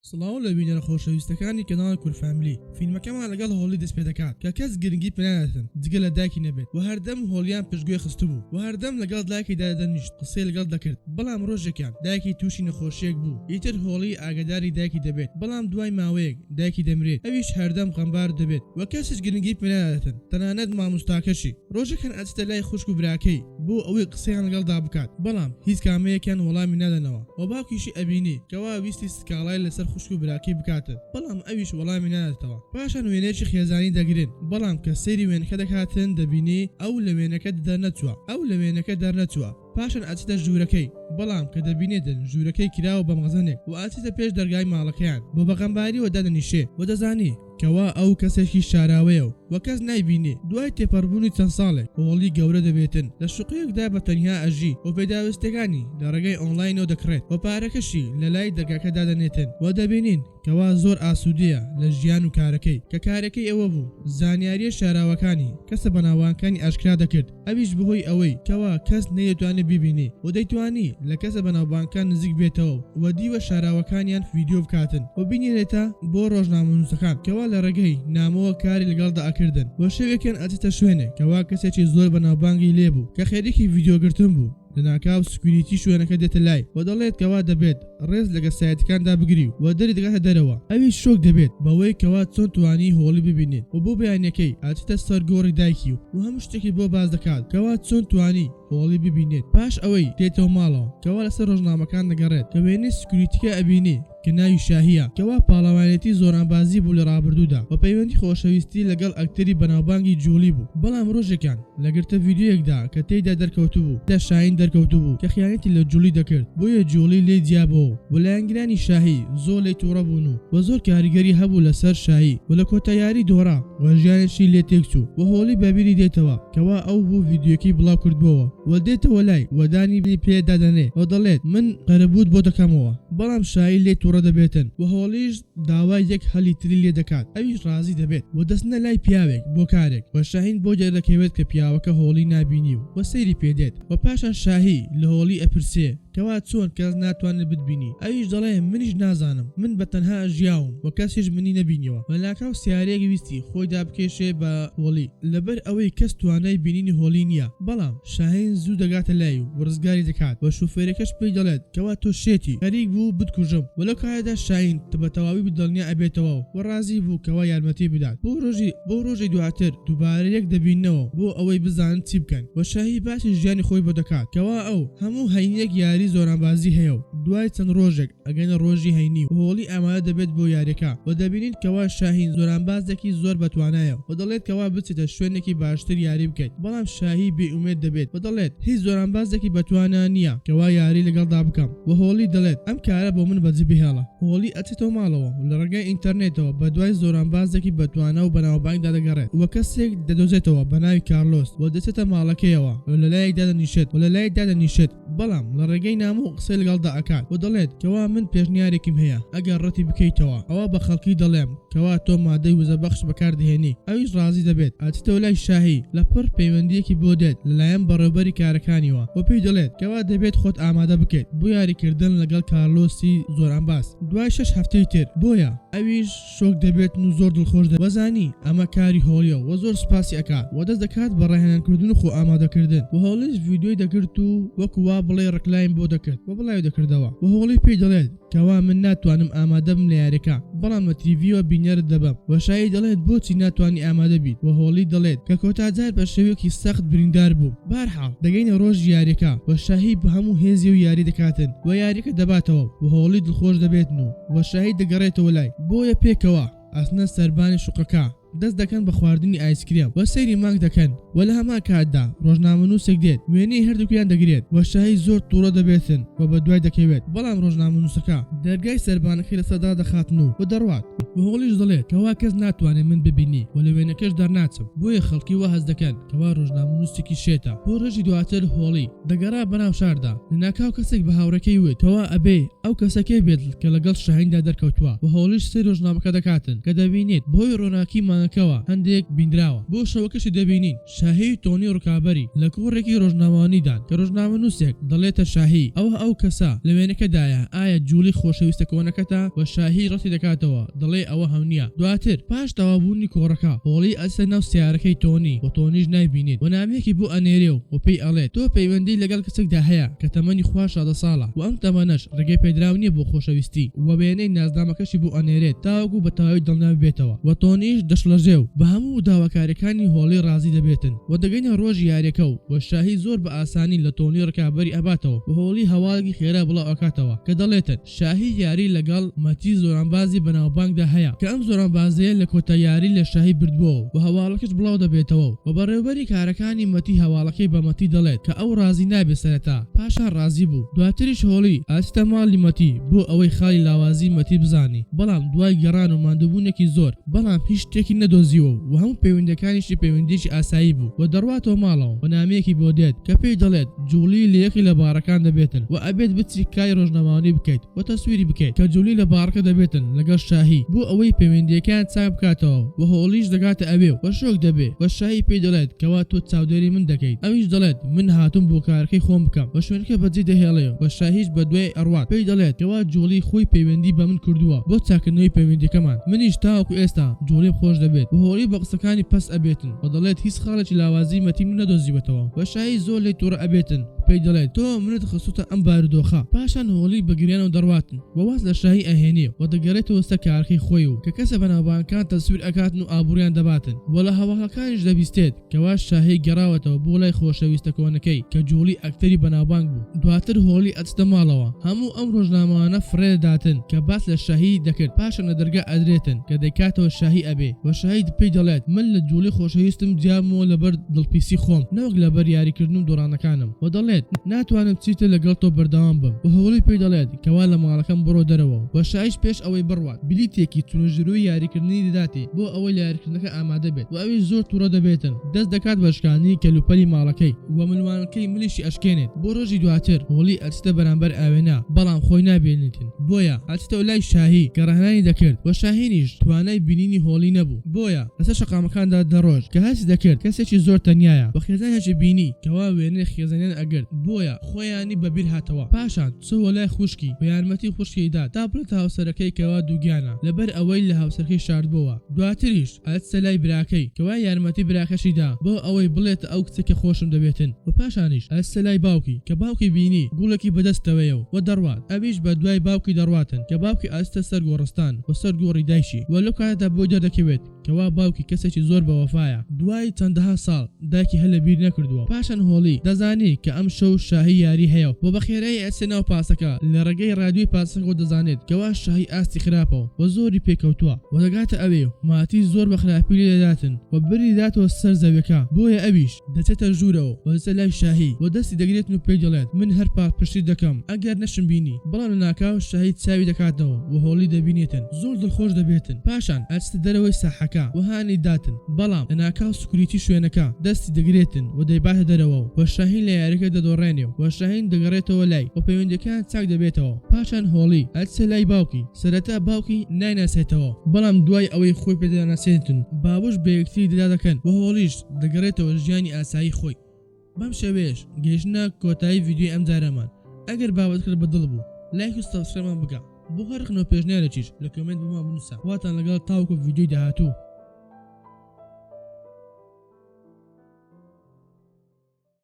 سڵاو لە بینەرە خۆشەویستەکانی کەناڵی کورد فاملی، فیلمەکەمان لەگەڵ هۆڵی دەست پێدەکات کە کەس گرنگی پێناداتن جگە لە دایکی نەبێت و هەردەم هۆڵیان پشتگوێ خستبوو و هەردەم لەگەڵ دایکیدا دەنیشت قسەی لەگەڵ دەکرد بەڵام ڕۆژێکیان دایکی توشی نەخۆشیەک بوو ئیتر هۆڵی ئاگاداری دایکی دەبێت بەڵام دوای ماوەیەک دایکی دەمرێت ئەویش هەردەم غەمبار دەبێت و کەسیش گرنگی پێناداتن تەنانەت مامۆستاکەشی. ڕۆژێکیان ئەچێتە لای خوشک و براکەی بۆ ئەوەی قسەیان لەگەڵدا بکات بەڵام هیچ کامەیەکیان وەڵامی نادەنەوە و باوکیشی ئەبینی کەوا ویستی سکاڵای لەسەر خوشک و براکەی بکاتن بەڵام ئەویش وەڵامی ناداتەوە پاشان وێنەیەکی خێزانی دەگرن بەڵام کە سەیری وێنەکە دەکاتن دەبینی ئەو لە وێنەکە دەرنەچووە ئەو لە وێنەکە دەرنەچووە پاشان ئەچێتە ژوورەکەی بەڵام کە دەبینێتن ژوورەکەی کراوە بە مەخزەنێک و ئەچێتە پێش دەرگای ماڵەکەیان و بە غەمباریەوە دادەنیشێ و دەزانی کەوا ئەو کەسێکی شاراوەیە و و کەس نایبینێ، دوای تێپەڕبوونی چەند ساڵێک هۆڵی گەورە دەبێتن لە شوقەیەکدا بە تەنیا ئەژی و پێداویستیەکانی لە ڕێگای ئۆنڵاینەوە دەکڕێت و پارەکەشی لە لای دەرگاکە دادەنێتن و دەبینین کەوا زۆر ئاسودەیە لە ژیان و کارەکەی کە کارەکەی ئەوە بوو زانیاریە شاراوەکانی کەسە بەناوبانگەکانی ئاشکرا دەکرد ئەویش بەهۆی ئەوەی کەوا کەس نەیدەتوانی بیبینی و دەیتوانی لە کەسە بەناوبانگەکان نزیک بێتەوە و دیوە شاراوەکانیان ڤیدیۆ بکاتن و بینێرێتە بۆ ڕۆژنامەنووسەکان کەوا لە ڕێگەی نامەوە کاری لەگەڵدا ئەکردن و شەوێکیان ئەچێتە شوێنێک کەوا کەسێکی زۆر بەناوبانگی لێبوو کە خەریکی ڤیدیۆگرتن بوو. لەناکاو security شوێنەکە دێتە لای و دەڵێت کەوا دەبێت ڕێز لە کەسایەتیکاندا بگری و دەری دەکاتە دەرەوە ئەویش شۆک دەبێت بەوەی کەوا چۆن توانی هۆڵی ببینێت و بۆ بەیانیەکەی ئەچێتە سەر گۆڕی دایکی و هەموو شتێکی بۆ باس دەکات کەوا چۆن توانی هۆڵی ببینێت پاش ئەوەی دێتەوە ماڵەوە کەوا لەسەر ڕۆژنامەکان دەگەڕێت کە وێنەی security کە ئەبینی کە ناوی شاهیە کەوا پاڵەوانێتی زۆرانبازی بوو لە ڕابردوودا و پەیوەندی خۆشەویستی لەگەڵ ئەکتەری بەناوبانگی جوڵی بوو بەڵام ڕۆژێکیان لە گرتە ڤیدیۆیەکدا کە تێیدا دەرکەوتبوو دا شاهین دەرکەوتبوو کە خیانەتی لە جوڵی دەکرد بۆیە جوڵی لێی جیابۆوە و لایەنگرانی شاهی زۆر لێی توڕە بوون و وە زۆر کاریگەری هەبوو لەسەر شاهی و لە کۆتا یاری دۆڕا و ژیانیشی لێ تێکچوو و هۆڵی بەبیری دێتەوە کەوا ئەو بوو ڤیدیۆکەی بڵاو کردبۆوە و دێتەوە لای و دانی پێ دادەنێ و دەڵێت من قەرەبووت بۆ دەکەمەوە بەڵام شاهی لێی توڕە دەبێتن و هۆڵیش داوای یەک هەلی تری لێ دەکات ئەویش ڕازی دەبێت و دەچنە لای پیاوێک بۆ کارێک و شاهین بۆی دەردەکەوێت کە پیاوەکە هۆڵی نابینی و سەیری پێ دێت و پاشان شاهی لە هۆڵی ئەپرسێ کەوا چۆن کەس ناتوانێت بتبینی ئەویش دەڵێ منیش نازانم من بە تەنها ژیاوم و کەسیش منی نەبینیوە لەناکاو سەیارەیەک ویستی خۆی دابکێشێ بە هۆڵی لەبەر ئەوەی کەس توانای بینینی هۆڵی نیە بەڵام شاهین زوو دەگاتە لای و ڕزگاری دەکات و شوفێرەکەش پێی دەڵێت کەوا تۆ شێتی خەریک بوو بتکوژم و لەو کاتەدا شاهین بە تەواوی دڵنیا ئەبێتەوە و ڕازی بوو کەوا یارمەتی بدات بۆ ڕۆژی بۆ ڕۆژی دواتر دووبارە یەک دەبیننەوە بۆ ئەوەی بزانن چی بکەن و شاهی باسی ژیانی خۆی بۆ دەکات کەوا ئەو هەموو هەینیەک یاری زۆرانبازی هەیە و دوای چەند ڕۆژێک ئەگەنە ڕۆژی هەینی و هۆڵی ئامادە دەبێت بۆ یاریەکە و دەبینین کەوا شاهین زۆرانبازێکی زۆر بەتوانایە و دەڵێت کەوا بچیتە شوێنێکی باشتر یاری بکەیت بەڵام شاهی بێ ئومێد دەبێت و دەڵێت هیچ زۆرانبازێکی بەتوانا نیە کەوا یاری لەگەڵدا بکەم و هۆڵی دەڵێت ئەم کارە بۆ من بەجێ بهێڵە. هۆڵی ئەچێتەوە ماڵەوە و لە ڕێگای ئینتەرنێتەوە بەدوای زۆرانبازێکی بەتوانا و بەناوبانگدا دەگەڕێت و کەسێک دەدۆزێتەوە بەناوی کارلۆس و دەچێتە ماڵەکەیەوە و لەلایەک دادەنیشێت و لەلایەک دادەنیشێت بەڵام لە ڕێگەی نامە و قسەی لەگەڵدا ئەکات و دەڵێت کەوا من پێشنیارێکم هەیە ئەگەر ڕەتی بکەیتەوە ئەوا بە خەڵکی دەڵێم کەوا تۆ مادەی وزەبەخش بەکاردەهێنی ئەویش ڕازی دەبێت ئەچێتەوە لای شاهی لە پڕ پەیوەندیەکی بۆ دێت لەلایەن بەڕێوبەری کارەکانیەوە و پێی دەڵێت کەوا دەبێت خۆت ئامادە بکەیت بۆ یاریکردن لەگەڵ کارلۆسی زۆرانباز دوای شەش هەفتەی تر بۆیە ئەویش شۆک دەبێتن و زۆر دڵخۆش دەبێت و زانی ئەمە کاری هۆڵیە و زۆر سوپاسی ئەکات و دەست دەکات بە ڕاهێنان کردن و خۆ ئامادە کردن و هۆڵیش ڤیدیۆی دەگرت و وەکو وا بڵێی ڕکلایم بۆ دەکرد و بڵاوی دەکردەوە و هۆڵی پێی دەڵێت کەوا من ناتوانم ئامادە بم لە یاریەکە بەڵام لە تیڤیەوە بینەرت دەبم و شایی دەڵێت بۆچی ناتوانی ئامادە بیت و هۆڵی دەڵێت کە کۆتا جار بە شێوەیەکی سەخت بریندار بووم بەهەرحاڵ دەگەینە ڕۆژی یاریەکە و شاهی بە هەموو هێزیەوە یاری دەکاتن و یاریەکە دەباتەوە و هۆڵی دڵخۆش دەبێتن و و شاهی دەگەڕێتەوە لای بۆیە پێکەوە ئەچنە سەربانی شوقەکە دەست دەکەن بە خواردنی ئایسکرێم و سەیری مانگ دەکەن و لە هەمان کاتدا ڕۆژنامەنووسێک دێت وێنەی هەردووکیان دەگرێت و شاهی زۆر توڕە دەبێتن و بەدوای دەکەوێت بەڵام ڕۆژنامەنووسەکە دەرگای سەربانەکەی لەسەر دادەخاتن و دەڕوات. و هۆڵیش دەڵێت کەوا کەس ناتوانێت من ببینی و لە وێنەکەش دەرناچم بۆیە خەڵکی وا هەست دەکەن کەوا ڕۆژنامەنووسێکی شێتە. بۆ ڕۆژی دواتر هۆڵی دەگەڕا بەناو شاردا، لەناکاو کەسێک بە هاوڕێکەی وت کەوا ئەبێ ئەو کەسە کێ بێت کە لەگەڵ شاهیندا دەرکەوتووە و هۆڵیش سەیری ڕۆژنامەکە دەکاتن کە دەبینێت بەهۆی ڕۆناکی مانگەکەوە هەندێک بینراوە. بۆ شەوەکەشی دەبینین شاهی و تۆنی ڕکابەری لە کۆڕێکی ڕۆژنامەوانیدان کە ڕۆژنامەنووسێک دەڵێتە شاهی ئەوە ئەو کەسە لە وێنەکەدایە ئایا جوڵی خۆشەویستە کۆنەکەتە و شاهی ڕەتی دەکاتەوە دەڵێ ئەوە هەو نیە. دواتر پاش تەواوبوونی کۆڕەکە هۆڵی ئەچێتە ناو سەیارەکەی تۆنی و تۆنیش نایبینێت و نامەیەکی بۆ ئەنێرێ و پێی ئەڵێت تۆ پەیوەندی لەگەڵ کچێکدا هەیە کە تەمەنی خوار 16 ساڵە و ئەم تەمەنەش ڕێگەی پێدراو نیە بۆ خۆشەویستی و وێنەی نازنامەکەشی بۆ ئەنێرێت تاوەکو بە تەواوی دڵنیا ببێتەوە و تۆنیش دەشڵەژێ و بە هەموو داواکاریەکانی هۆڵی ڕازی دەبێتن و دەگەینە ڕۆژی یاریەکە و شاهی زۆر بە ئاسانی لە تۆنی ڕکابەری ئەباتەوە و هۆڵی هەواڵێکی خێرا بڵاو ئەکاتەوە کە دەڵێتن شاهی یاری لەگەڵ مەتی زۆرانبازی بەناوبانگدا هەیە کە ئەم زۆرانبازەیە لە کۆتا یاری لە شاهی بردبۆوە و هەواڵەکەش بڵاو دەبێتەوە و بەڕێوبەری کارەکانی مەتی هەواڵەکەی بە مەتی دەڵێت کە ئەو ڕازی نابێت سەرەتا پاشان ڕازی بوو دواتریش هۆڵی ئەچتە ماڵی مەتی بۆ ئەوەی خاڵی لاوازی مەتی بزانی بەڵام دوای گەڕان و ماندووبوونێکی زۆر بەڵام هیچ شتێکی نەدۆزیوە و هەموو پەیوەندیەکانیشی پەیوەندیەکی ئاسایی بوو و دەڕواتەوە ماڵەوە و نامەیەکی بۆ دێت کە پێی دەڵێت جوڵی لە یەکێک لە باڕەکان دەبێتن و ئەبێت بچی کاری ڕۆژنامەوانی بکەیت و تەسویری بکەیت کە جولی لە باڕەکە دەبێتن لەگەڵ شاهی بۆ ئەوەی پەیوەندیەکەیان چاک بکاتەوە و هۆڵیش دەگاتە ئەوێ و شۆک دەبێ و شاهی پێی دەڵێت کەوا تۆ چاودێری من دەکەیت ئەویش دەڵێت من هاتووم بۆ کارەکەی خۆم بکەم و شوێنەکە بەجێ دەهێڵێ و شاهیش بەدوای ئەڕوات پێی دەڵێت کەوا جوڵی خۆی پەیوەندی بە من کردووە بۆ چاککردنەوەی پەیوەندیەکەمان منیش تاوەکو ئێستا جوڵیم خۆش دەبێت و هۆڵی بە قسەکانی پەست ئەبێتن و دەڵێت هیچ خاڵێکی لاوازی مەتیم نەدۆزیوەتەوە و شاهی زۆر لێی توڕە ئەبێتن پێی دەڵێت تۆ منت خستوتە ئەم بارودۆخە پاشان هۆڵی بە گریانەوە دەڕواتن و واز لە شاهی ئەهێنێ و دەگەڕێتەوە سەر کارەکەی خۆی و کە کەسە بەناوبانگەکان تەسویر ئەکاتن و ئابوڕیان دەباتن و لە هەواڵەکانیش دەبیستێت کەوا شاهی گەڕاوەتەوە بۆ لای خۆشەویستە کۆنەکەی کە جوڵی ئەکتەری بەناوبانگ بوو. دواتر هۆڵی ئەچتە ماڵەوە هەموو ئەم ڕۆژنامەوانە فڕێ دەداتن کە باس لە شاهی دەکرد پاشان لە دەرگا ئەدرێتن کە دەیکاتەوە شاهی ئەبێ و شاهی پێی دەڵێت من لە جوڵی خۆشەویستم جیابمەوە لەبەر دڵپیسی خۆم نەوەک لەبەر یاریکردن و دۆڕانەکانم و دەڵێت ناتوانم چیتر لەگەڵ تۆ بەردەوام بم و هۆڵی پێی دەڵێت کەوا لە ماڵەکەم بڕۆ دەرەوە و شاهیش پێش ئەوەی بڕوات بلیتێکی چونە ژوروی یاریکردنی دەداتێ بۆ ئەوەی لە یاریکردنەکە ئامادە بێت و ئەویش زۆر توڕە دەبێتن دەست دەکات بە شکاندنی کەلوپەلی ماڵەکەی و ملوانکەی ملیشی ئەشکێنێت بۆ ڕۆژی دواتر هۆڵی ئەچتە بەرامبەر ئاوێنە بەڵام خۆی نابینێتن بۆیە ئەچتەوە لای شاهی کە ڕاهێنانی دەکرد و شاهینیش توانای بینینی هۆڵی نەبوو بۆیە لەسەر شەقامەکاندا دەڕۆشت کە هەستی دەکرد کەسێکی زۆر تەنیایە و خێزانێکی بینی کەوا وێنەی خێزانیان ئەگرت بۆیە خۆیانی بەبیر هاتەوە پاشان چووە لای خوشکی و یارمەتی خوشکی دا تا بڵێتە هاوسەرەکەی کەوا دووگیانە لەبەر ئەوەی لە هاوسەرکەی شاردبۆوە دواتریش ئەچتە لای براکەی کەوا یارمەتی براکەشی دا بۆ ئەوەی بڵێتە ئەو کچە کە خۆشم دەوێتن و پاشانیش ئەچتە لای باوکی کە باوکی بینی گوڵێکی بەدەستەوەیە و دەڕوات ئەویش بە دوای باوکی دەڕواتن کە باوکی ئەچتە سەر گۆڕستان و سەر گۆڕی دایکی و لەو کاتەدا بۆی دەردەکەوێت کەوا باوکی کەسێکی زۆر بەوەفایە. دوای چەندەها ساڵ دایکی هەر لەبیر نەکردووە. پاشان هۆڵی دەزانی کە ئەمشەو شاهی یاری هەیە و بەخێرایی ئەچێ ناو پاسەکە، لە ڕێگەی ڕادیۆی پاسەکەوە دەزانێت کەوا شاهی ئاستی خراپە و زۆری پێکەوتووە و دەگاتە ئەوێ و ماتی زۆر بە خراپی لێ دەداتن و بری دەداتەوە سەر زەویەکە بۆیە ئەویش دەچێتە ژوورەوە و دەچێتە لای شاهی و دەستی دەگرێتن و پێی دەڵێت من هەر پاڵپشتیت دەکەم ئەگەر نەشم بینی بەڵام لەناکاو شاهی چاوی دەکاتەوە و هۆڵی دەبینێتن زۆر دڵخۆش دەبێتن پاشان ئەچتە دەرەوەی ساحەکە و هانی داتن بەڵام لەناکاو security شوێنەکە دەستی دەگرێتن و دەیباتە دەرەوە و شاهین لە یاریەکە دەدۆڕێنێ و شاهین دەگەڕێتەوە لای و پەیوەندیەکەیان چاک دەبێتەوە پاشان هۆڵی ئەچتە لای باوکی سەرەتا باوکی نایناسێتەوە بەڵام دوای ئەوەی خۆی پێدەناسێنتن باوەش بەیەکتری دا دەکەن و هۆڵیش دەگەڕێتەوە ژیانی ئاسایی خۆی. بەم شێوەیەش گەیشتنە کۆتایی ڤیدیۆی ئەمجارەمان ئەگەر بابەتەکەت بە دڵ بوو لایک و subscribe مان بکە بۆ هەر ڕەخنەو پێشنیارێکیش لە comment بۆمان بنوسە خواتان لەگەڵ تاوەکو ڤیدیۆی داهاتوو.